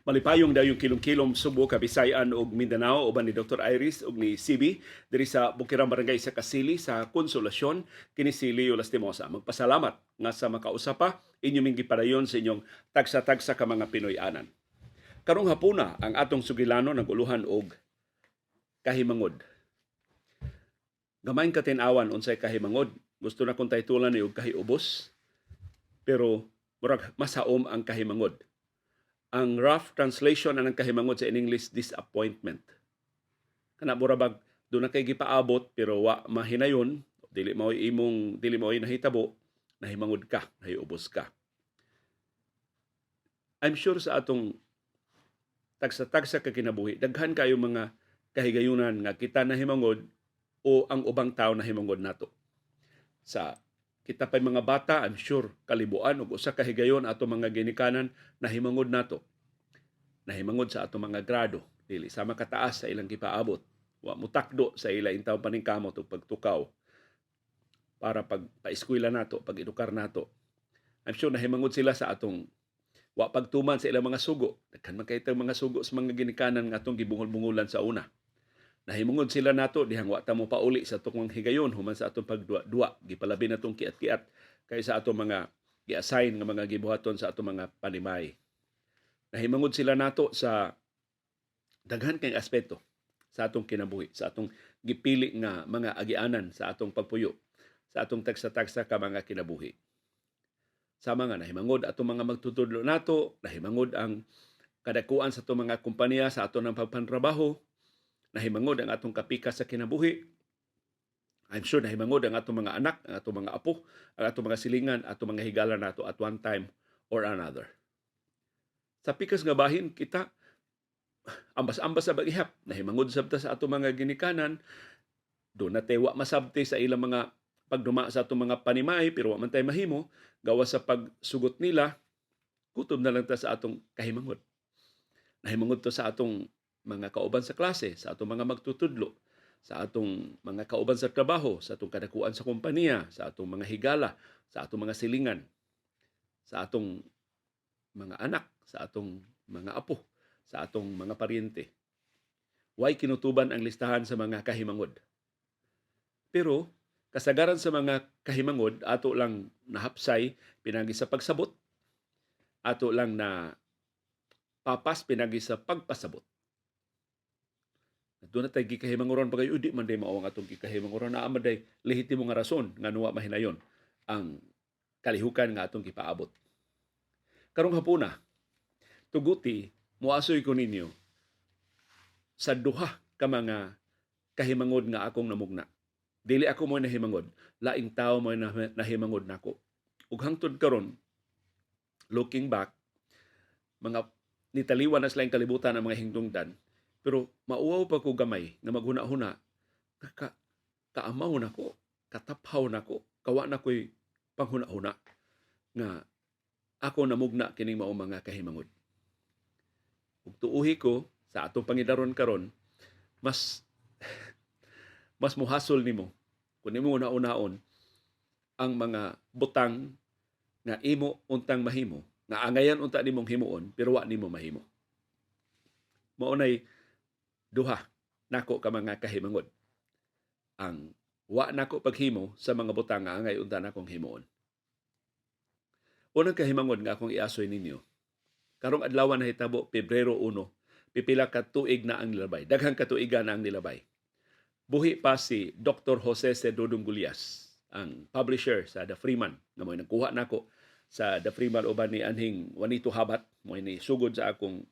Malipayong dayong kilom-kilom Subo, Kabisayan ug Mindanao uban ni Dr. Iris ug ni CB diri sa Bukirang Barangay sa Kasili sa Konsolasyon. Kini si Leo Lastimosa. Magpasalamat nga sa makausa pa inyo ming gipadayon sa inyong tagsa-tagsa ka mga Pinoy-anan. Karong hapuna, ang atong sugilano naguluhan og kahimangod. Gamay katin-awan unsay kahimangod. Gusto na kong taytulan ni og kahiubos, pero murag masaom ang kahimangod. Ang rough translation anang kahimangod sa in English, disappointment. Kana mura bag duna kay gipaabot pero wa mahinayon, dili mao imong, dili mao nahitabo, nahimangod ka, nahiubos ka. I'm sure sa atong tagsa-tagsa ka kinabuhi, daghan kayo mga kahigayunan nga kita nahimangod o ang ubang tao nahimangod nato. Sa kita pa'y mga bata, I'm sure kalibuan og usa ka higayon ato mga ginikanan nahimangod nato. Nahimangod sa ato mga grado, dili sama kataas sa ilang gipaabot. Wa mutakdo sa ila intawon paningkamot ug pagtukaw para pag paeskwela nato, pag edukar nato. I'm sure nahimangod sila sa atong wa pagtuman sa ilang mga sugo. Daghan man kay mga sugo sa mga ginikanan nga atong gibungol-bungulan sa una. Nahimungod sila nato dihang wa ta mo pauli sa atong higayon human sa atong pagduwa-duwa, gipalabi natong kiat-kiat kaysa atong mga gi-assign nga mga gibuhaton sa atong mga panimay. Nahimangod sila nato sa daghan kay aspeto sa atong kinabuhi, sa atong gipili nga mga agianan sa atong pagpuyo, sa atong tagsa-tagsa ka mga kinabuhi. Sama nga nahimangod atong mga magtutudlo nato, nahimangod ang kadakuan sa atong mga kompanya sa aton ang pagpantrabaho, nahimangod ang atong kapika sa kinabuhi. I'm sure nahimangod ang atong mga anak, ang atong mga apo, ang atong mga silingan, atong mga higala nato at one time or another. Sa pikas nga bahin, kita ambas-ambas sa bagihap, nahimangod sabta sa atong mga ginikanan, duna tay wa masabti sa ilang mga pagduma sa atong mga panimay, pero wa man tay mahimo, gawas sa pagsugot nila, kutob na lang ta sa atong kahimangod. Nahimangod to sa atong mga kauban sa klase, sa atong mga magtutudlo, sa atong mga kauban sa trabaho, sa atong kadakuan sa kompanya, sa atong mga higala, sa atong mga silingan, sa atong mga anak, sa atong mga apo, sa atong mga paryente. Way kinutuban ang listahan sa mga kahimangod. Pero kasagaran sa mga kahimangod ato lang nahapsay pinagi sa pagsabot, ato lang na papas pinagi sa pagpasabot. Duna tay gikahimanguron pa kayo, di man day mao ang atong gikahimanguron, naa man day lehitimo nga rason nga wa mahinayon ang kalihukan nga atong gipaabot. Karong hapuna, tuguti moasoy ko ninyo sa duha ka mga kahimangod nga akong namugna. Dili ako mo nahimangod, laing tao mo nahimangod nako. Ug hangtod karon, looking back, mga nitaliwan na sila yung kalibutan ang mga hingdungdan, pero mauwaw pa ko gamay nga maghuna-huna, kaamaw nako, kataphaw nako, kawa na ko'y panghuna-huna nga ako namugna kining mao mga kahimangod. Ug tuuhi ko sa atong pangidaron karon, mas mas muhasol nimo kung nimo una-unaon ang mga butang nga imo untang mahimo, nga angayan unta nimong himuon pero wa nimo mahimo. Mao nay duha nako ka mga kahimangod. Ang wa nako paghimo sa mga butang nga angay unta nakong himuon. Unang kahimangod nga akong iasoy ninyo, karong adlaw nahitabo Pebrero 1, pipila ka tuig na ang nilabay. Daghang katuigan na ang nilabay. Buhi pa si Dr. Jose C. Dodong Gullas, ang publisher sa The Freeman, nga mo'y nagkuha nako sa The Freeman uban ni anhing Juanito Habat, mo'y ni sugod sa akong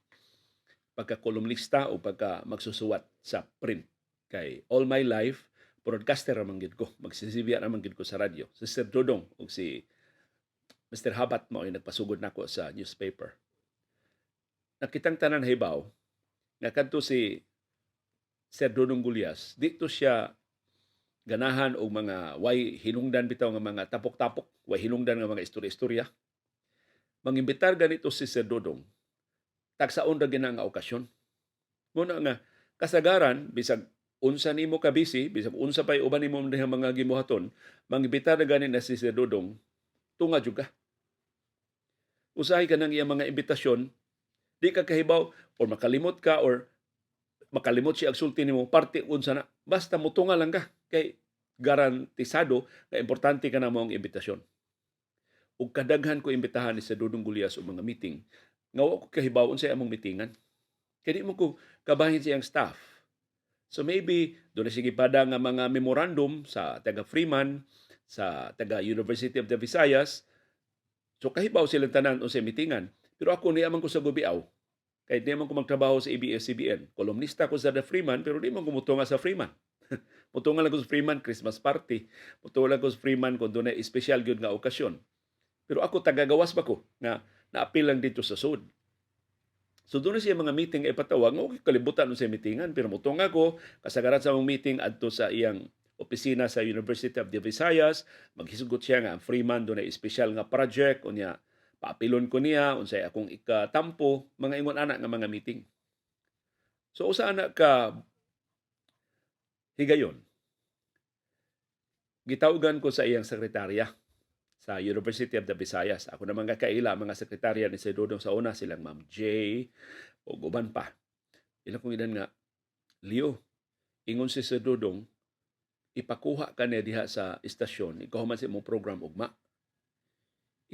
pagka-kolumnista o pagka magsusuwat sa print. Kay all my life, broadcaster ra man gid ko. Magsisibya ra man gid ko sa radyo. Si Sir Dodong o si Mr. Habat mao nagpasugod nako sa newspaper. Nakitang tanan hibaw nga kadto si Sir Dodong Gullas, dito siya ganahan og mga way hinungdan bitaw nga mga tapok-tapok, way hinungdan nga mga istorya-istorya. Mangimbitar ganito si Sir Dodong, tagsaon ra gina nga okasyon. Muna nga kasagaran bisag unsa nimo ka busy, bisag unsa pay uban nimo diha mga gibuhaton, mangimbitar na gani na si Sir Dodong, tunga jud ka. Usahay ka ng iyang mga imbitasyon, Di ka kahibaw or makalimot ka or makalimot siya agsulti nimo parte unsa na. Basta mutunga lang ka kay garantisado nga importante ka na mo ang imbitasyon. Ug kadaghan ko imbitahan ni Sir Dudong Gullas og mga meeting nga wa ko kahibaw unsay among meetingan. Kay di mo ko kabahin siyang staff. So maybe doon na sige pada nga mga memorandum sa taga Freeman, sa taga University of the Visayas. So kahibaw silang tanan unsay meetingan. Pero ako, niya man ko sa Gubiaw. Kay di man ko magtrabaho sa ABS-CBN. Kolumnista ko sa The Freeman, pero di man ko mutunga sa Freeman. Mutunga lang ko sa Freeman Christmas party. Mutunga lang ko sa Freeman kung doon na espesyal gyud nga okasyon. Pero ako, tagagawas ba ko nga naapil lang dito sa sud. So doon na siya mga meeting ay patawag, nga okay kalibutan sa meetingan, pero mutunga ko kasagaran sa among meeting adto sa iyang opisina sa University of the Visayas. Maghisgot siya nga ang Freeman doon ay espesyal nga project, unya paapilon ko niya unsay akong ikatampo, mga ingon ana nga mga meeting. So usa ana ka higayon, gitawgan ko sa iyang sekretarya sa University of the Visayas. Ako naman nga kaila mga sekretarya ni Sir Dodong sa una, silang Ma'am J o uban pa. Ilang kong idan nga, "Leo, ingon si Sir Dodong, ipakuha ka niya diha sa istasyon, ikaw man sa imong program ugma."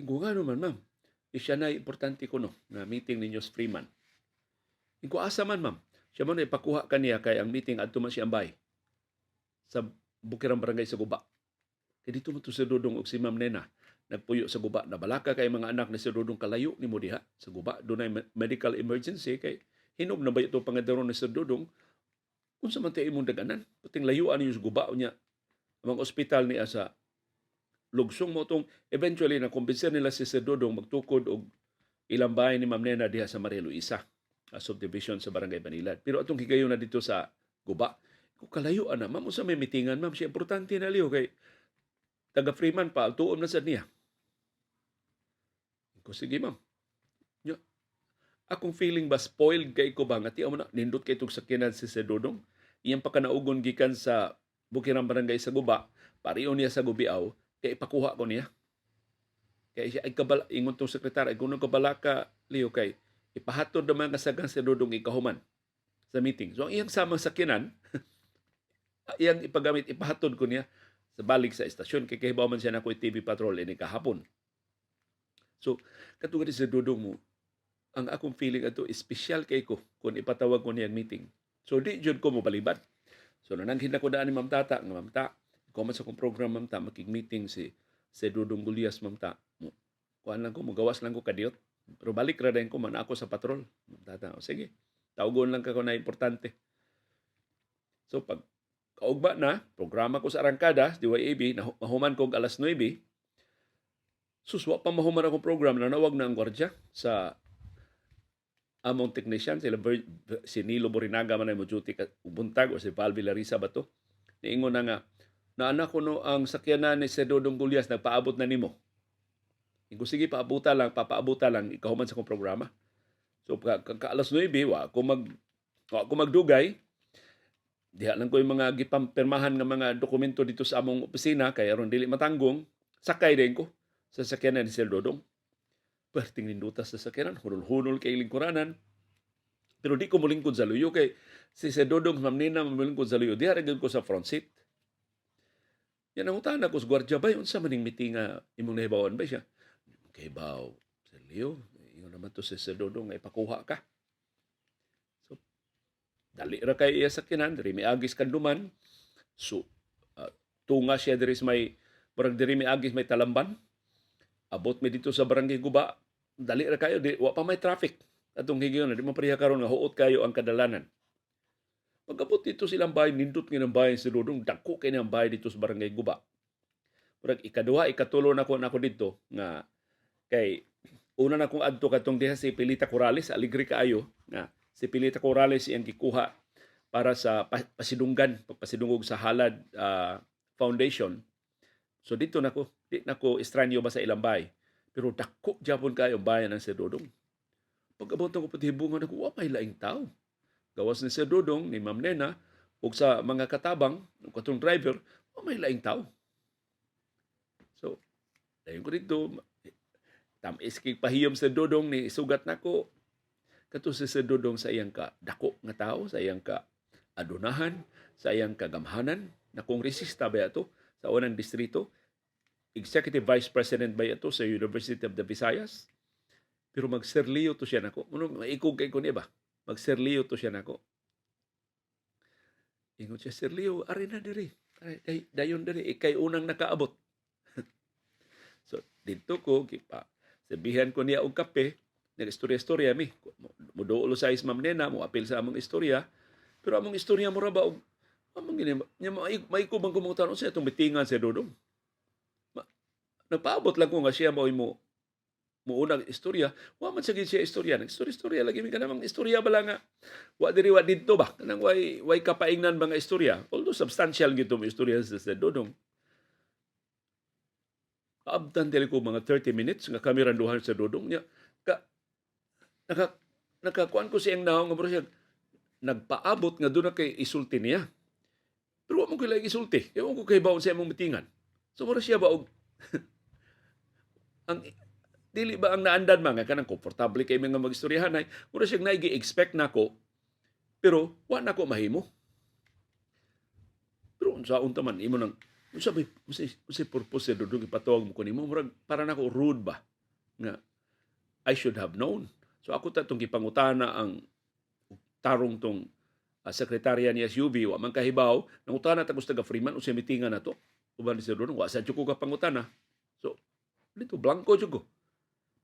Ingon, "Nga naman, ma'am?" "Siya na importante ko no, na meeting ninyo sa Freeman." Ingon, "Asa man, ma'am?" "Siya man ipakuha ka niya kay ang meeting adto man siya ambay sa Bukirang Barangay sa Guba." Kay dito mo to si Dudong og si Ma'am Nena nagpuyo sa Guba. Nabalaka kay mga anak ni si Dudong, kalayo nimo diha sa Guba. Dunay medical emergency kay hinog na ba ito pangadaron ni Sir Dudong? Unsa man tay imong daganan? Puting layuan ninyo sa Guba, unya ang ospital niya sa Lugsong. Mo tong eventually na kumbinser nila si Sir Dudong magtukod og ilang bahay ni Ma'am Nena diha sa Maria Luisa, a subdivision sa Barangay Banilad. Pero atong higayon na dito sa Guba. Kung kalayuan na, ma'am, unsa may mitingan, ma'am? Siya importante na, Leo, kay taga Freeman pa, tuon na sad niya. Ko, "Sige, ma'am." Nya, akong feeling ba, spoiled kay ko ba nga ti mo na nindot kay tug sakyanan si Sir Dudong. Iyang pakanaugon gikan sa Bukirang Barangay sa Guba, parion niya sa Gubiaw, kay ipakuha ko niya. Kay siya ay kabala, ingon tong sekretaryo, ay kuno kabala ka, Leo, kay ipahatod naman kasagang si Dudong ikahuman sa meeting. So ang iyang samang sakyanan, iyang ipagamit, ipahatod ko niya sa balik sa istasyon kay kahibaw man siya na ako'y TV Patrol ini kahapon. So, katungod sa Dudong mo, ang akong feeling ato, espesyal kay ko kung ipatawag ko niyang meeting. So, di jud ko mobalibad. So, nananghin ako daan ni Ma'am Tata, nga, "Ma'am Ta, ikaw man sa akong program, Ma'am Ta, makig-meeting si Dudong Gullas, Ma'am Ta. Mo, kuan lang ko, mugawas lang ko kadiyot. Pero balik ra dayon ko, man ako sa patrol." Ma'am Tata, "O, sige, tawgon lang ka ko na importante." So, pag kaugba na, programa ko sa Arangkada, DYAB, na mahuman kog alas 9, sus, wa pa mahuman akong program, nanawag na ang gwardiya sa among technician, sila si Nilo Borinaga man ay mo duty ka buntag o si Val Villarisa ba to. Niingon na nga, "Naana ko no ang sakyanan ni Sir Dodong Gullas, nagpaabot na nimo." Ingon, "Sige, paabuta lang, papaabuta lang, ikahuman sa akong programa." So ka alas 9, wa ko magdugay, diha lang ko yung mga gipampirmahan nga mga dokumento dito sa among opisina kay aron dili matanggong, sakay din ko sa sakyanan ni Sir Dodong. Perting ninduta sa sakyanan, hunol-hunol kay lingkuranan. Pero di ko mulingkod sa luyo kay si Sir Dodong, Ma'am Nina mulingkod sa luyo. Diha ra gyud ko sa front seat. Yan ang utana ko sa gwardiya, "Bay, unsa man ning meeting nga imong nahibawan ba siya?" "Kay baw, Sir Leo, ingon naman to si Sir Dodong nga ipakuha ka." So, dali ra kay iya sakyanan, diri miagis kanduman. So, tunga siya diri sa may, murag diri miagis may Talamban. Abot mi dito sa Barangay Guba, dali ra kayo, di, wa pa may traffic. Atong higayon, di mo pareha karon nga huot kayo ang kadalanan. Pagabot dito silang bahay, nindot nga ng bahay si Dudong, dako kay ang bahay dito sa Barangay Guba. Murag ikaduha, ikatulo na ko dito nga kay una na kong adto katong diha si Pilita Corrales, aligre kaayo nga si Pilita Corrales iyang gikuha para sa pasidunggan, pagpasidungog sa Halad Foundation. So dito na ko, di na ko estranyo ba sa ilang bahay. Pero dako japon kayo ang bayan ng Sir Dodong. Pag-abot ko patihibungan ako, wa may laing tao. Gawas ni Sir Dodong, ni Ma'am Nena, ug sa mga katabang, ug katong driver, wa may laing tao. So, dayon ko dito, tamis kay pahiyom sa Dodong ni sugat nako. Kato si Sir Dodong sa iyang ka dako nga tao, sa iyang ka adunahan, sa iyang kagamhanan, na kongresista ba ato sa unang distrito, Executive Vice President ba ato sa University of the Visayas. Pero mag-Sir Leo to siya nako. Mao maikog kay ko niya ba? Mag-Sir Leo to siya nako. Ingon siya, "Sir Leo, ari na diri. Ay, dayon diri, ikay unang nakaabot." So, didto ko, gipa. Sabihan ko niya og kape, nag-istorya-istorya mi. Muduol sa is Ma'am Nena, mo apil sa among istorya. Pero among istorya mura ba og among gini, nya may ko bang kumutan sa itong mitingan si Dodong. Nagpaabot lang ko nga siya mo mo muunang istorya, wa man sa gid siya istorya. Nag-istorya-istorya lagi mi, kanang istorya ba lang nga wa diri wa didto ba, kanang way kapaingnan ba nga istorya. Although substantial gid mo istorya sa Dodong. Kaabtan dili ko mga 30 minutes nga kami randuhan sa Dodong niya. Ka nakakuan ko siyang naong nga mura siya nagpaabot nga doon na kay isulti niya. Pero wa mo kay isulti. Kay wa ko kay baon sa imong mitingan. So mura siya ba og ang dili ba ang naandan man nga kanang komportable kay mga magistoryahan ay mura siya naigi-expect nako, pero wa nako mahimo. Pero unsaon ta man imo nang unsa may unsay purpose sa Dodong ipatawag mo ko nimo, murag para nako rude ba nga I should have known. So ako ta tong gipangutana ang tarong tong sekretarya ni SUV, wa man kahibaw. Nangutana ta ko sa taga Freeman unsay mitingan nato uban ni Sir Dodong, wa sa jud ko kapangutana. So dito blanko jud ko.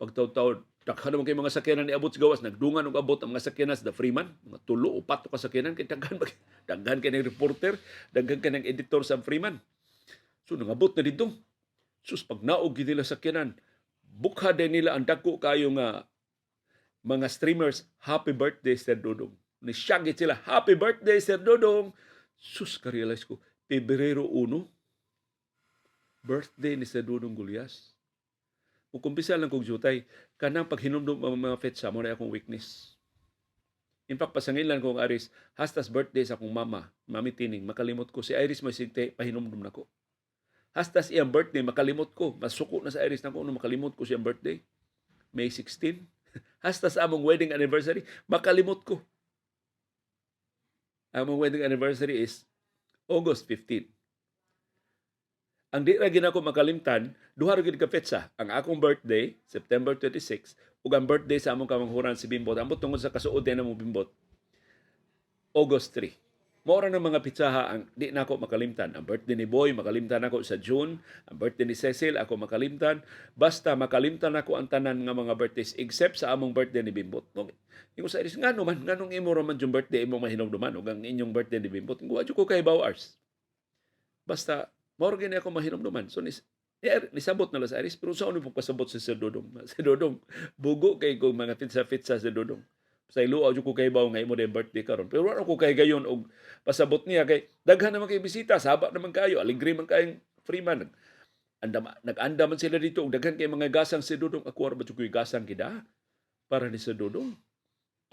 Pagtaw-taw, daghan naman kay mga sakyanan ni abot sa gawas, nagdungan og abot ang mga sakyanan sa The Freeman, mga tulo o pato ka sakyanan kay daghan daghan kay ng reporter, daghan kay ng editor sa Freeman. So nangabot na didto. Sus, pag naog gid nila sakyanan, bukha din nila ang dako kayo nga mga streamers, "Happy birthday, Sir Dodong." Ni syagit sila, "Happy birthday, Sir Dodong." Sus, ka-realize ko, Pebrero 1, birthday ni Sir Dodong Gullas. Mukumpisa lang kog jutay, kanang paghinumdum ang mga petsa mo na akong weakness. In fact, pasangilan ko ang Aris, hastas birthday sa akong mama, Mami Tining, makalimot ko. Si Iris may sigte, pahinumdum nako. Hastas iyang birthday, makalimot ko. Masuko na sa Iris nako no makalimot ko siyang birthday. May 16. Hastas among wedding anniversary, makalimot ko. Among wedding anniversary is August 15. Ang di ra gid ako makalimtan, duha ra gid ka petsa. Ang akong birthday, September 26, ug ang birthday sa among kamanghuran si Bimbot. Ambot tungod sa kasuod din mo Bimbot, August 3. Mao ra ng mga pitsaha ang di nako makalimtan. Ang birthday ni Boy, makalimtan ako sa June. Ang birthday ni Cecil, ako makalimtan. Basta makalimtan ako ang tanan nga mga birthdays except sa among birthday ni Bimbot. No, ingon sa Iris, ngano man, nganong imo ra man yung birthday imo mahinumduman ug ang inyong birthday ni Bimbot? Wa jud ko kahibaw, Ars. Basta mao ra gini ako mahinumduman. So nisabot na lang sa Iris, pero sa ano po kasabot si Sir Dodong? Si Dodong, bugo kay kung mga fitsa-fitsa si Dodong. Sa iluaw jud ko kahibaw nga imo din birthday karon. Pero wala ko kay gayon og pasabot niya kay daghan naman kay bisita, saba naman kayo, aligre man kayong Freeman. Andam, nag-anda man sila dito og daghan kay mga gasang si Dodong. Ako ra ba jud ko'y gasang gida para ni si Dodong.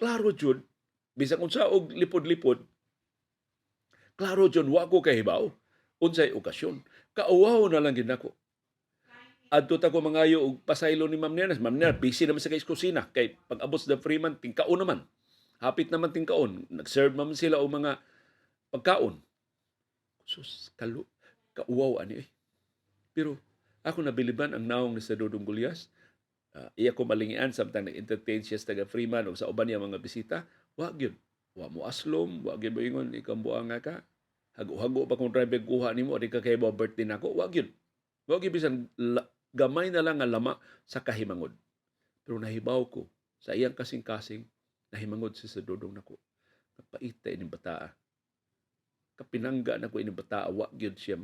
Klaro jud, bisan unsa og lipod-lipod, klaro jud wa ko kahibaw unsay okasyon. Kauwaw na lang gid nako. Adto ta ko mangayo og pasaylo ni Ma'am Nena. Ma'am Nena, busy naman sa kay kusina. Kay pag abot sa The Freeman, tingkaon naman. Hapit naman tingkaon. Nag-serve naman sila og mga pagkaon. Sus, kalu, kauwaw ani eh. Pero ako nabiliban ang naong ni sa Dodong Gullas. Iya ko malingian samtang nag-entertain siya sa taga Freeman o sa uban niya mga bisita. Wa gyud. Wa mo aslom, wa gyud mo ingon ikang buang nga ka. Hago-hago pa kung driver kuha nimo, di ka kay birthday nako. Wa gyud. Wa gyud bisan gamay na lang nga lama sa kahimangod. Pero nahibaw ko sa iyang kasing-kasing, nahimangod si sa Dodong nako. Kapaita ining bataa. Kapinangga nako ining bataa, wa gyud siya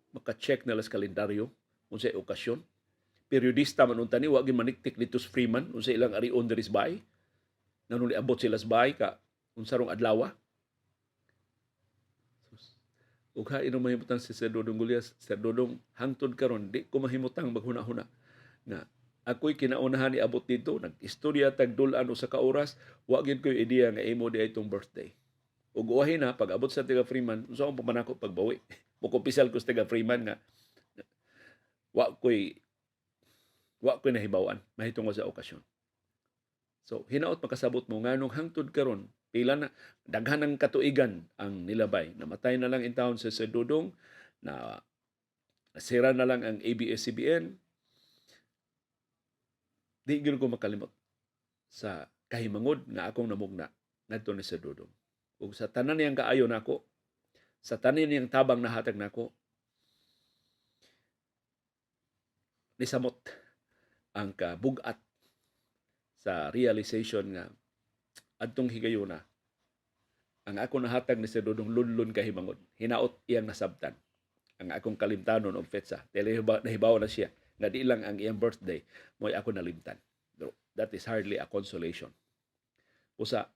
maka-check na las kalendaryo unsay okasyon. Periodista man unta ni, wa gyud maniktik dito sa Freeman unsay ilang arion diri sa bahay. Nganong niabot sila sa bahay ka unsa rong adlaw. Sus. Ug hain ang mahimutang si Sir Dodong Gullas, Sir Dodong, hangtod karon di ko mahimutang maghuna-huna nga ako'y kinaunahan ni abot dito, nag-istorya tag dul-an usa ka oras, wa gyud ko'y ideya nga imo di itong birthday. Ug uwahi na pag abot sa taga Freeman, unsa akong pamanako pagbawi? Mukumpisal ko sa taga Freeman nga wa ko'y nahibaw-an mahitungod sa okasyon. So hinaot makasabot mo nganong hangtod karon, pila na daghan ng katuigan ang nilabay. Namatay na lang intawon si Sir Dudong, na nasira na lang ang ABS-CBN. Di gyud ko makalimot sa kahimangod nga akong namugna ngadto ni Sir Dudong. Ug sa tanan niyang kaayo nako, sa tanan niyang tabang nahatag nako, nisamot ang kabugat sa realization nga adtong higayuna ang ako nahatag ni Sir Dudong lunlun kahimangod. Hinaot iyang nasabtan ang akong kalimtanon og petsa. Dili nahibaw na siya nga di lang ang iyang birthday mo'y ako nalimtan. Pero that is hardly a consolation. Usa,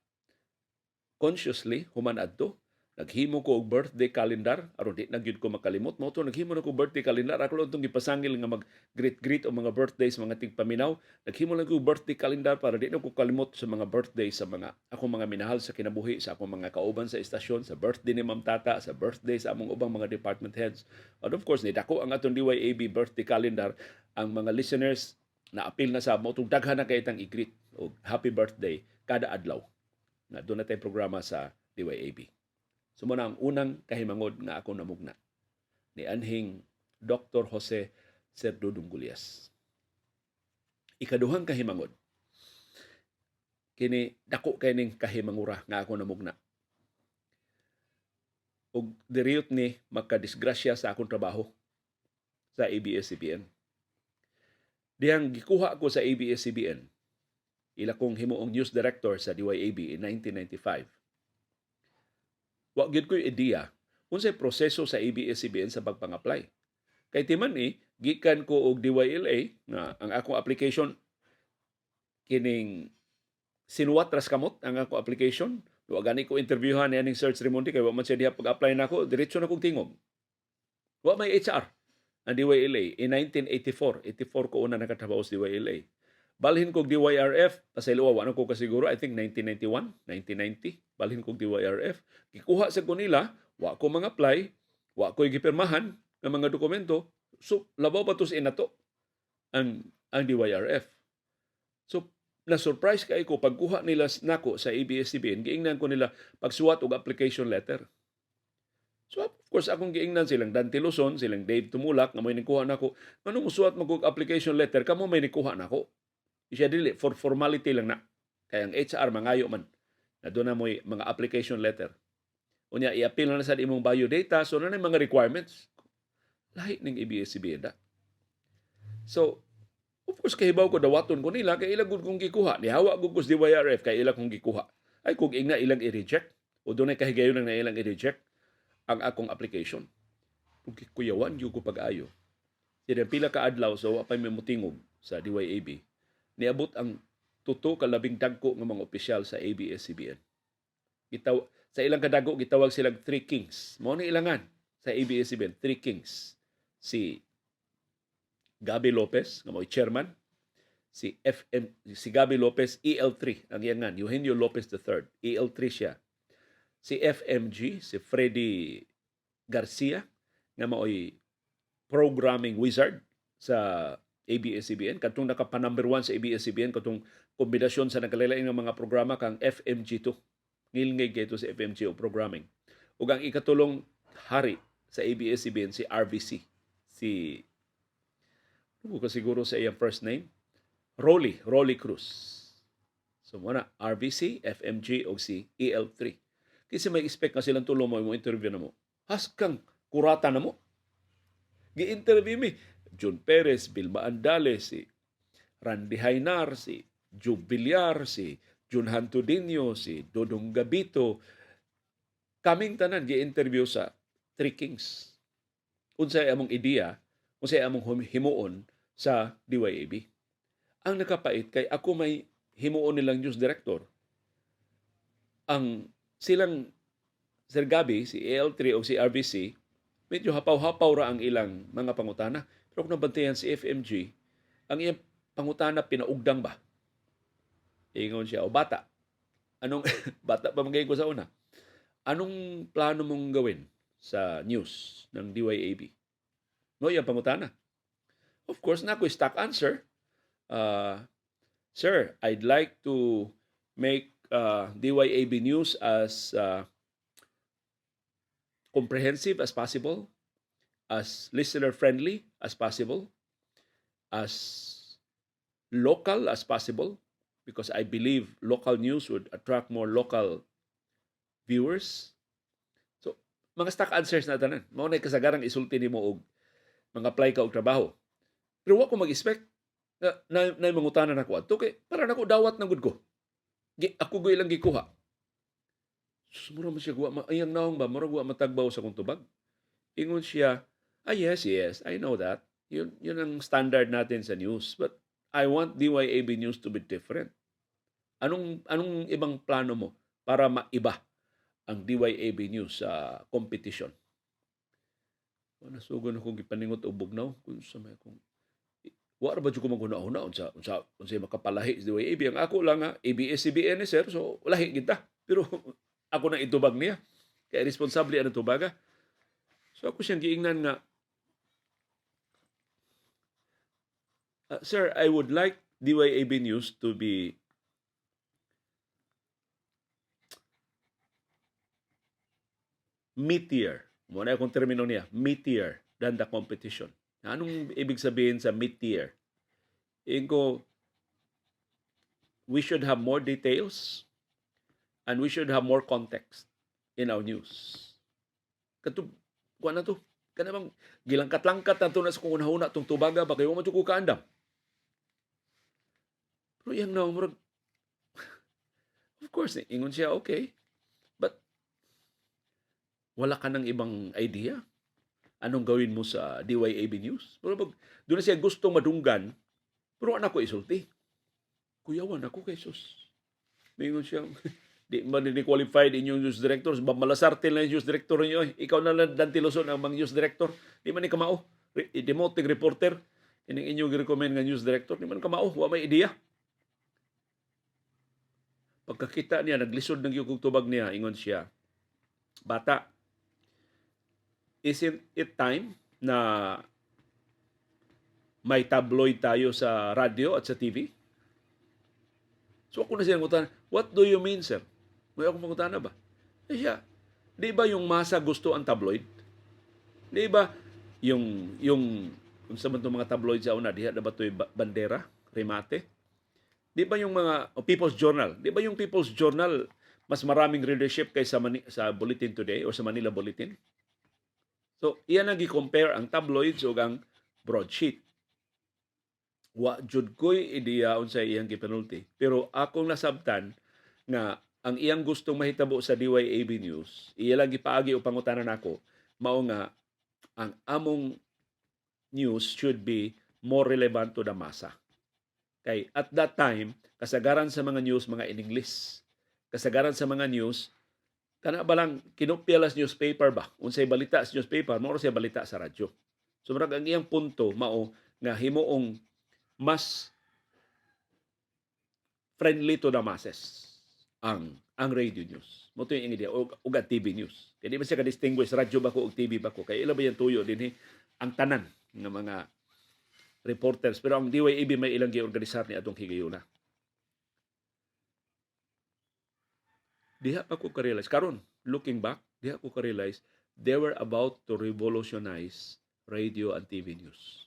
consciously, human adto, naghimo ko og birthday calendar aron di na gyud ko makalimot. Mao to, naghimo na ko birthday calendar. Ako lang itong gipasangil nga mag greet greet o mga birthdays mga tigpaminaw. Naghimo lang ko birthday calendar para di na ko kalimot sa mga birthday sa mga akong mga minahal sa kinabuhi, sa akong mga kauban sa istasyon, sa birthday ni Ma'am Tata, sa birthday sa among ubang mga department heads. And of course, nidako ang atong DYAB birthday calendar. Ang mga listeners na apil na sa mo daghan na kay itang i-greet og happy birthday kada adlaw na doon na programa sa DYAB. So mao na ang unang kahimangod nga ako namugna ni anhing Dr. Jose Sir Dudong Gullas. Ikaduhang kahimangod, kini dako kay ning kahimangura nga ako namugna. Ug diriyot ni makadisgrasya sa akong trabaho sa ABS-CBN. Dihang gikuha ko sa ABS-CBN, ila kong himuong news director sa DYAB in 1995. Wa gyud ko'y ideya unsay proseso sa ABS-CBN sa pagpang-apply. Kay timan eh, gikan ko og DYLA nga ang akong application kining sinuwat ras kamot ang akong application. Wa gani ko interviewhan ni aning Serge Raymundi kay wa man siya diha pag-apply nako, diretso na kog tingog. Wa may HR ang DYLA in 1984. 84 ko una nakatrabaho sa DYLA. Balhin kog DYRF, pasayloa, wa na ko kasiguro, I think 1991, 1990, balhin kog DYRF. Gikuha sa ko nila, wa ko mga apply, wa ko'y gipirmahan ng mga dokumento, so labaw pa to sa inato ang DYRF. So, na-surprise kay ko pagkuha nila nako sa ABS-CBN, giingnan ko nila pagsuwat og application letter. So of course, akong giingnan silang Dante Luzon, silang Dave Tumulak nga may nikuha nako. Ngano musuwat mo og application letter kamo may nikuha nako? Siya dili, for formality lang na. Kay ang HR mangayo man na doon na mo'y mga application letter. Unya i-appeal na sa imong biodata, so na mga requirements. Lahi ning ABS-CBN da. So, of course, kahibaw ko dawaton ko nila kay ila gud kong gikuha. Nihawa gud ko sa DYRF kay ila kong gikuha. Ay kung ingna ilang i-reject o doon ay kahigayon na ilang i-reject ang akong application. Kung kuyawan gyud ko pag-ayo. Sila pila ka adlaw, so wa pa may mutingog sa DYAB. Niabot ang tuto ka labing dagko nga mga opisyal sa ABS-CBN. Sa ilang kadago gitawag silang Three Kings. Mao ni ilangan sa ABS-CBN, Three Kings. Si Gabi Lopez nga mo'y chairman, si FM, si Gabi Lopez EL3 ang iyangan, Eugenio Lopez III, EL3 siya. Si FMG, si Freddy Garcia nga maoy programming wizard sa ABS-CBN, katong nakapa number 1 sa ABS-CBN katong kombinasyon sa nagkalain nga mga programa kang FMG2. Ngilngig kay sa FMG o programming. Ug ang ikatulong hari sa ABS-CBN, si RVC, si ano ko siguro sa iyang first name, Rolly, Rolly Cruz. So muna, RVC, FMG o si EL3. Kasi may expect nga silang tulo mo interview na mo. Haskang kurata na mo. Gi-interview mi June Perez, Vilma Andales, si Randy Hainar, si Joe Villar, si Jun Hantudinho, si Dodong Gabito. Kaming tanan gi-interview sa Three Kings. Unsay among ideya, unsay among himuon sa DYAB. Ang nakapait kay ako may himuon nilang news director. Ang silang Sir Gabi, si AL3 o si RBC, medyo hapaw-hapaw ra ang ilang mga pangutana. Pero kung nabantayan si FMG, ang iyang pangutana pinaugdang ba? Ingon siya, "O bata, anong bata pa man ko sa una? Anong plano mong gawin sa news ng DYAB?" No, iyang pangutana. Of course, na ako stock answer. "Sir, I'd like to make DYAB News as comprehensive as possible, as listener-friendly as possible, as local as possible, because I believe local news would attract more local viewers." So, mga stock answers na tanan. Mao na kasagarang isulti nimo og mga apply ka og trabaho. Pero wa ko mag-expect na mangutana nako adto kay para nako dawat na gud ko. Ako gyud ilang gikuha. Sus, mura man siya wa iyang naong ba, murag wa matagbaw sa akong tubag. Ingon siya, "Ah, yes, I know that. Yun ang standard natin sa news. But I want DYAB News to be different. Anong ibang plano mo para maiba ang DYAB News sa competition?" Nasugon akong gipaningot og bugnaw kung sa may akong wa ra ba jud ko maghuna-huna unsay makapalahi sa DYAB. Ang ako lang nga ABS-CBN ni, sir, so lahi gid ta. Pero ako nang itubag niya kay responsable ang tubaga. So ako siyang giingnan nga, "Sir, I would like DYAB News to be meatier." Mao na akong termino niya, meatier than the competition. "Anong ibig sabihin sa meatier?" Ingon ko, "We should have more details and we should have more context in our news." Kato, kuha na to. Kana bang gilangkat-langkat na to na sa kung una-una tong tubaga ba kayo man ko kaandam. Pero iyang na murag, of course, ingon siya, "Okay. But wala ka ng ibang idea? Anong gawin mo sa DYAB News?" Pero pag doon na siya gustong madunggan, pero anak ko isulti. Kuyawan ako kay sus. Mingon siya, "Di man ni qualified inyong news director. Malasarte lang yung news director ninyo. Eh. Ikaw na lang, Dante Luzon, ang mga news director. Di man ni kamao. Demoted reporter. Ining inyong gi-recommend nga news director. Di man kamao. Wa may ideya." Pagkakita niya, naglisod ng yugong tubag niya, ingon siya, "Bata, isn't it time na may tabloid tayo sa radyo at sa TV?" So ako na siya ngutan, "What do you mean, sir?" May ako mangutana ba? Eh siya, "Di ba yung masa gusto ang tabloid? Di ba yung kung sa man itong mga tabloid sa una, diha na ba ito'y Bandera, Remate? Di ba yung mga, oh, People's Journal? Di ba yung People's Journal mas maraming readership kaysa sa Bulletin Today o sa Manila Bulletin?" So, iyan ang gi-compare ang tabloids ug ang broadsheet. Wa jud ko'y ideya unsay iyang gipanulti. Pero akong nasabtan nga ang iyang gustong mahitabo sa DYAB News, iya lang gipaagi o pangutanan nako, mao nga ang among news should be more relevant to the masa. Kay at that time, kasagaran sa mga news mga in English. Kasagaran sa mga news kana ba lang kinopya lang sa newspaper ba? Unsay balita sa newspaper, mao ra siya balita sa radyo. So murag ang iyang punto mao nga himuong mas friendly to the masses ang radio news. Mao to yung idea og ang TV news. Kay di ba siya ka-distinguish radyo ba ko og TV ba ko, kay ila ba yung tuyo dinhi ang tanan nga mga reporters, pero ang DYAB may ilang giorganisar ni atong higayuna. Diha pa ko ka-realize karon, looking back, diha ko ka-realize they were about to revolutionize radio and TV news.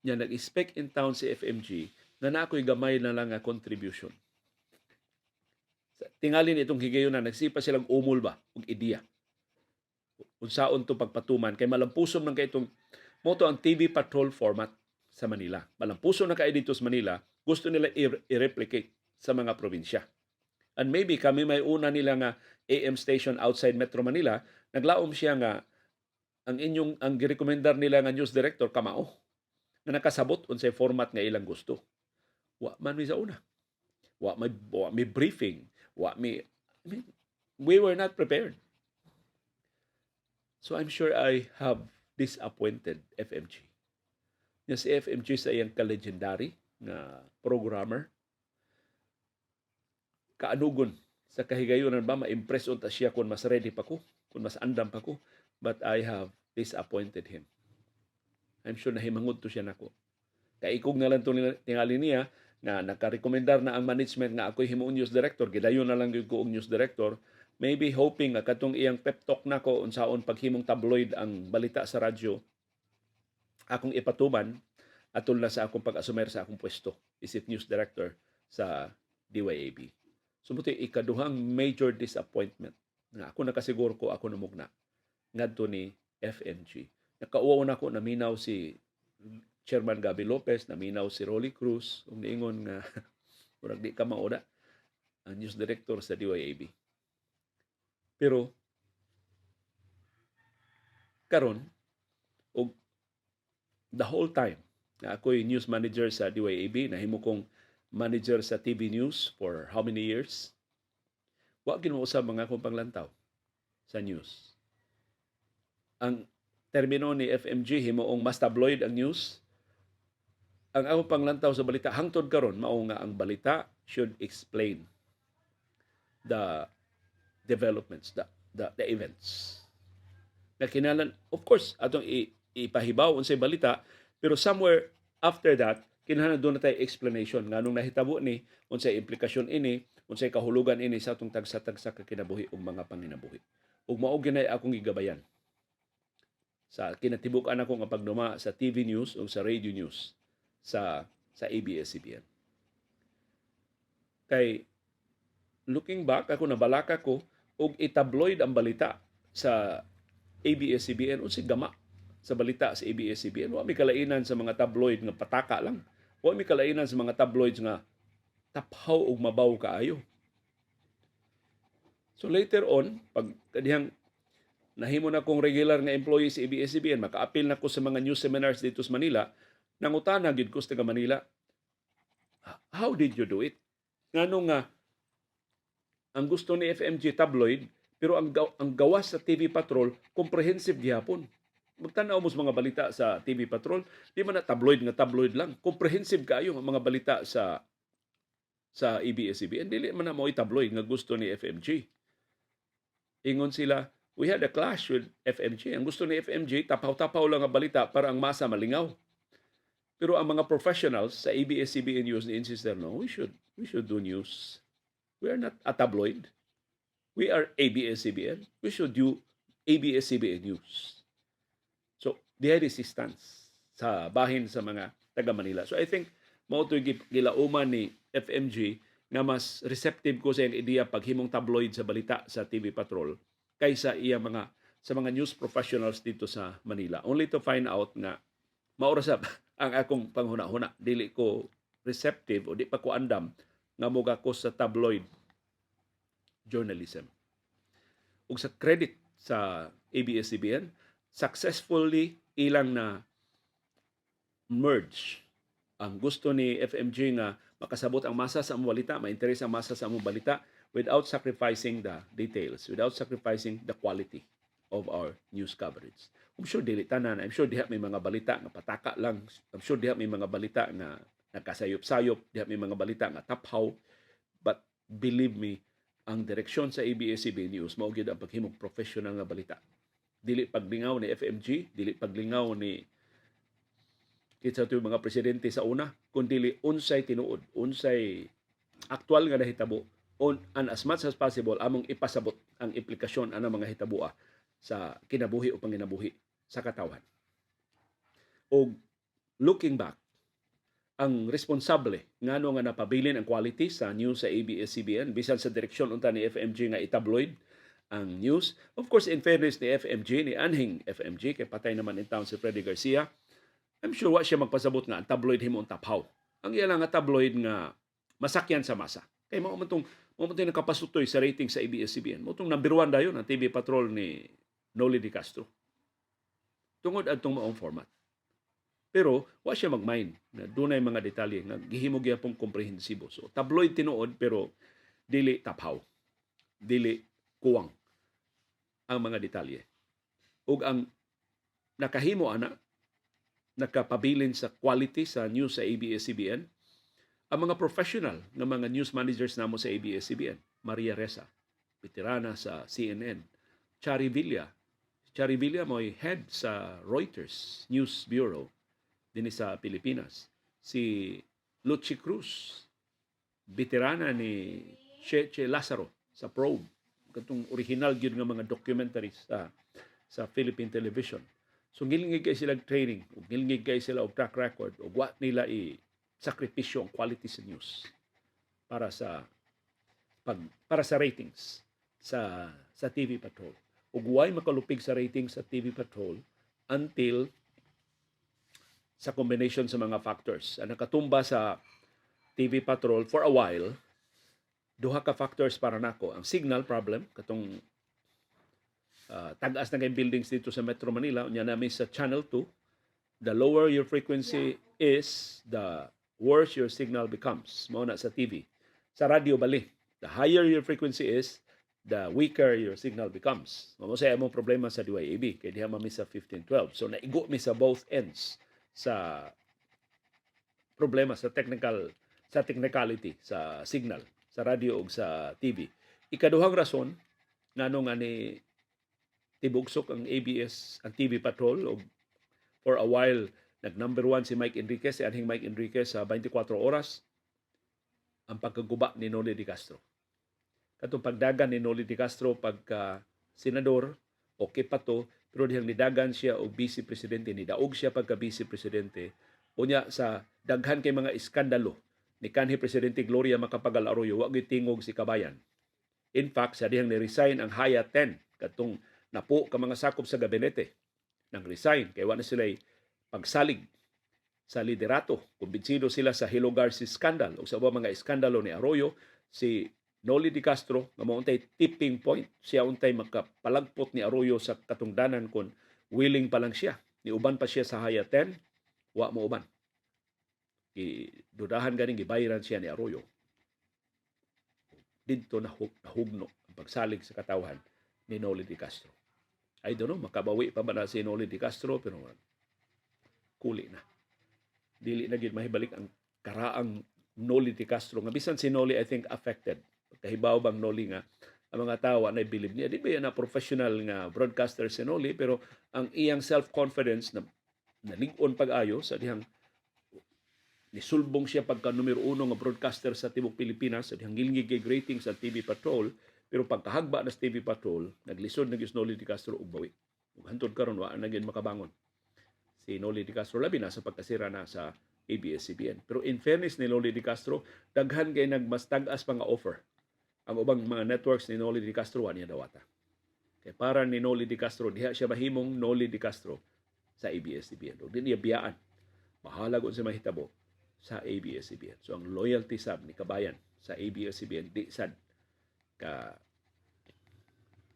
Nya nag-expect in town si FMG na na ako'y gamay na lang nga contribution. Tingali ni itong higayon na nagsipa silang umol ba og ideya. Unsaon to pagpatuman kay malampusom man kay itong moto ang TV Patrol format sa Manila. Malampusom na kay dito sa Manila, gusto nila i-replicate sa mga probinsya. And maybe kami may una nila nga AM station outside Metro Manila, naglaom siya nga ang girekomendar nila nga news director kamao nga nakasabot unsay format nga ilang gusto. Wa man mi sa una. Wa may briefing, wa mi I mean, we were not prepared. So I'm sure I have disappointed FMG. Nga si FMG sa iyang ka-legendary nga programmer, kaanugon sa kahigayunan ba, ma-impress unta siya kung mas ready pa ko, kung mas andam pa ko, but I have disappointed him. I'm sure nahimangod to siya nako. Kaikog na lang to tingali niya Nga nakarekomendar na ang management nga ako'y himuong news director, gidayon na lang gyud ko og news director, maybe hoping nga katong iyang pep talk nako unsaon paghimong tabloid ang balita sa radyo akong ipatuman atol na sa akong pag-asumer sa akong pwesto isip news director sa DYAB. So mao ikaduhang major disappointment nga ako nakasiguro ko ako namugna ngadto ni FMG. Nakauwaw na ako, naminaw si Chairman Gabi Lopez, naminaw si Rolly Cruz, ug niingon nga murag di ka mauna ang news director sa DYAB. Pero karon og the whole time na ako'y news manager sa DYAB, nahimo kong manager sa TV News for how many years, wa gyud mausab mga akong panglantaw sa news. Ang termino ni FMG, himuong mas tabloid ang news. Ang akong panglantaw sa balita hangtod karon mao nga ang balita should explain the developments, the events. Na kinahanglan, of course, atong ipahibaw unsay balita, pero somewhere after that, kinahanglan duna tay explanation nganong nahitabo ni, unsay implikasyon ini, unsay kahulugan ini sa atong tagsa-tagsa ka kinabuhi ug mga panginabuhi. Ug mao gyud akong gigabayan sa kinatibuk-an ako nga pagduma sa TV News o sa radio news sa ABS-CBN. Kay looking back, ako nabalaka ko og itabloid ang balita sa ABS-CBN, unsay gama sa balita sa ABS-CBN. Wa mi kalainan sa mga tabloid nga pataka lang. Wa mi kalainan sa mga tabloids nga taphaw og mabaw kaayo. So later on, pag kadihang nahimo na kong regular nga employee sa ABS-CBN, makaapil na ko sa mga news seminars dito sa Manila, nangutana gyud ko sa taga Manila, "How did you do it? Ngano nga ang gusto ni FMG tabloid, pero ang gawas sa TV Patrol comprehensive gihapon?" Magtan-aw mo sa mga balita sa TV Patrol, di man na tabloid nga tabloid lang. Comprehensive kaayo ang mga balita sa ABS-CBN. Dili man na mo tabloid nga gusto ni FMG. Ingon sila, "We had a clash with FMG. Ang gusto ni FMG, tapaw-tapaw lang ang balita para ang masa malingaw. Pero ang mga professionals sa ABS-CBN News ni insist, 'No, we should do news. We are not a tabloid. We are ABS-CBN. We should do ABS-CBN News.' So, dihay resistance sa bahin sa mga taga Manila. So I think mao to'y gilauman ni FMG nga mas receptive ko sa iyang ideya paghimong tabloid sa balita sa TV Patrol kaysa iya mga sa mga news professionals dito sa Manila. Only to find out nga mao ra sab ang akong panghuna-huna. Dili ko receptive o di pa ko andam nga moga ko sa tabloid journalism. Ug sa credit sa ABS-CBN, successfully ilang na merge ang gusto ni FMG nga makasabot ang masa sa among balita, ma-interes ang masa sa among balita without sacrificing the details, without sacrificing the quality of our news coverage. I'm sure dili tanan, I'm sure diha may mga balita nga pataka lang, I'm sure diha may mga balita nga nakasayop-sayop, diha may mga balita nga taphaw, but believe me, ang direksyon sa ABS-CBN News mao gyud ang paghimong professional nga balita. Dili paglingaw ni FMG, dili paglingaw ni kinsa to mga presidente sa una, kundi unsay tinuod, unsay aktual nga nahitabo on and as much as possible among ipasabot ang implikasyon ana mga hitaboa sa kinabuhi o panginabuhi sa katawhan. Og looking back, ang responsable ngano nga napabilin ang quality sa news sa ABS-CBN bisan sa direksyon unta ni FMG nga itabloid ang news. Of course, in fairness ni FMG, ni anhing FMG, kay patay naman in town si Freddy Garcia, I'm sure wa siya magpasabot nga ang tabloid himo ang taphaw. Ang iya lang nga tabloid nga masakyan sa masa. Kay mao man tong nakapasutoy sa rating sa ABS-CBN. Mao tong number one dayon ang TV Patrol ni Noli de Castro. Tungod adtong maong format. Pero wa siya mag-mind na dunay mga detalye nga gihimo gyapon komprehensibo. So tabloid tinuod, pero dili taphaw. Dili kuwang ang mga detalye. Ug ang nakahimo ana, nakapabilin sa quality sa news sa ABS-CBN, ang mga professional nga mga news managers namo sa ABS-CBN, Maria Ressa, veterana sa CNN, Chari Villa. Chari Villa mo'y head sa Reuters News Bureau dinhi sa Pilipinas. Si Luchi Cruz, veterana ni Cheche Lazaro sa Probe, katong original gyud nga mga documentaries sa Philippine television. So ngilngig kay sila training, ug ngilngig kay sila og track record, ug wa nila i sakripisyo ang quality sa news para sa ratings sa TV Patrol. Ug way makalupig sa ratings sa TV Patrol until sa combination sa mga factors. Ang nakatumba sa TV Patrol for a while, duha ka factors para nako. Ang signal problem, katong tag-as na kay buildings dito sa Metro Manila, unya namin sa Channel 2, the lower your frequency is, the worse your signal becomes. Mao na sa TV. Sa radyo bali, the higher your frequency is, the weaker your signal becomes. Mao sa among problema sa DYAB kay diha mami sa 1512. So naigo mi sa both ends sa problema sa technicality sa signal sa radyo ug sa TV. Ikaduhang rason ngano nga ni tibugsok ang ABS, ang TV Patrol, og for a while nag number one si Mike Enriquez, si anhing Mike Enriquez sa 24 Oras, ang pagkaguba ni Noli de Castro. Katong pagdagan ni Noli de Castro pagka senador, okay pa to, pero dihang nidagan siya og vice presidente, nidaog siya pagka vice presidente, unya sa daghan kay mga iskandalo ni kanhi Presidente Gloria Macapagal Arroyo, wa gyud tingog si Kabayan. In fact, sa dihang ni-resign ang Haya 10, katong napo ka mga sakop sa gabinete, nang resign kay wa na sila pagsalig sa liderato. Kumbinsido sila sa Hilo Garci scandal o sa ubang mga iskandalo ni Arroyo. Si Noli de Castro nga mao untay tipping point, siya untay makapalagpot ni Arroyo sa katungdanan kon willing pa lang siya. Ni uban pa siya sa Haya 10, wa mo uban. Gidudahan ganing gibayaran siya ni Arroyo. Didto na nahugno ang pagsalig sa katawhan ni Noli de Castro. I don't know, makabawi pa ba na si Noli de Castro, pero kuli na. Dili na gyud mahibalik ang karaang Noli de Castro nga bisan si Noli, I think, affected. Kahibaw bang Noli nga ang mga tao na bilib niya. Di ba yan na professional nga broadcaster si Noli, pero ang iyang self-confidence na nalig-on pag-ayo sa dihang nisulbong siya pagka numero uno nga broadcaster sa tibok Pilipinas, sa dihang gilngig kay ratings sa TV Patrol, pero pagkahagba na sa TV Patrol, naglisod na gyud si Noli de Castro og bawi. Ug hantod karon wa na gyud makabangon si Noli de Castro, labi na sa pagkasira na sa ABS-CBN. Pero in fairness ni Noli de Castro, daghan kay nagmas tag-as pa nga offer ang ubang mga networks ni Noli de Castro, wa niya dawata. Kay para ni Noli de Castro, diha siya mahimong Noli de Castro sa ABS-CBN. Ug di niya biyaan. Bahala kung sa mahitabo sa ABS-CBN. So ang loyalty sab ni Kabayan sa ABS-CBN di sad ka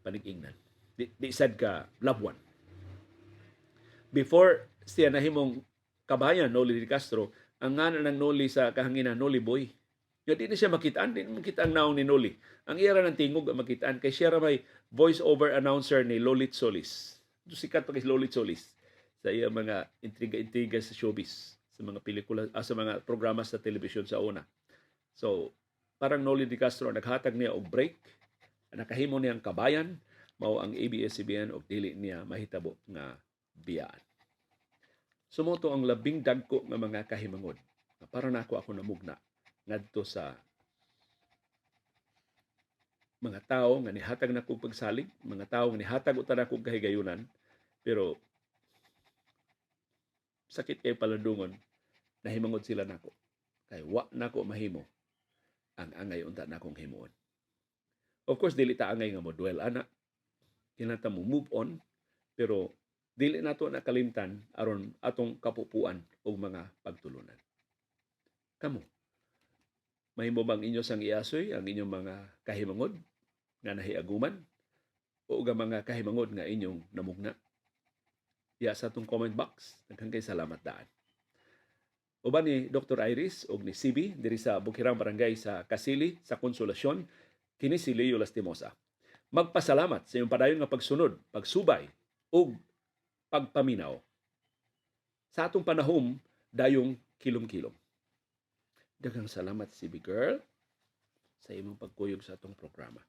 panig-ingnan. Di sad ka labwan. Before siya nahimong Kabayan Noli de Castro, ang ngalan ng Noli sa kahanginan, Noli Boy. Yo di na siya makitaan, di na makita ang naong ni Noli. Ang iya ra ng tingog ang makitaan kay siya ra may voice-over announcer ni Lolit Solis. Sikat pa kay Lolit Solis sa iya mga intriga-intriga sa showbiz, sa mga pelikula, sa mga programa sa telebisyon sa una. So, parang Noli de Castro ang naghatag niya og break, ang nakahimo niyang kabayan, mao ang ABS-CBN og dili niya mahitabo nga biyaan. So mao to ang labing dagko nga mga kahimangod nga para nako ako namugna ngadto sa mga tao nga nihatag na kog pagsalig, mga tao nga nihatag utan akong kahigayunan, pero sakit kay palandungon, nahimangod sila nako. Kay wa nako mahimo ang angay unta nakong himuon. Of course, dili ta angay nga mo dwell ana. Kinahanglan mo move on, pero dili nato nakalimtan aron atong kapupuan og mga pagtulunan. Kamo, mahimo bang inyo sang iasoy ang inyong mga kahimangod nga nahiaguman o ang mga kahimangod nga inyong namugna? Diya sa atong comment box. Daghang kay salamat daan. Uban ni Dr. Iris og ni CB diri sa Bukirang Barangay sa Kasili sa Konsolasyon, kini si Leo Lastimosa. Magpasalamat sa inyong padayon nga pagsunod, pagsubay ug pagpaminaw sa atong panahom dayong kilom-kilom. Daghang salamat, CB girl, sa imong pagkuyog sa atong programa.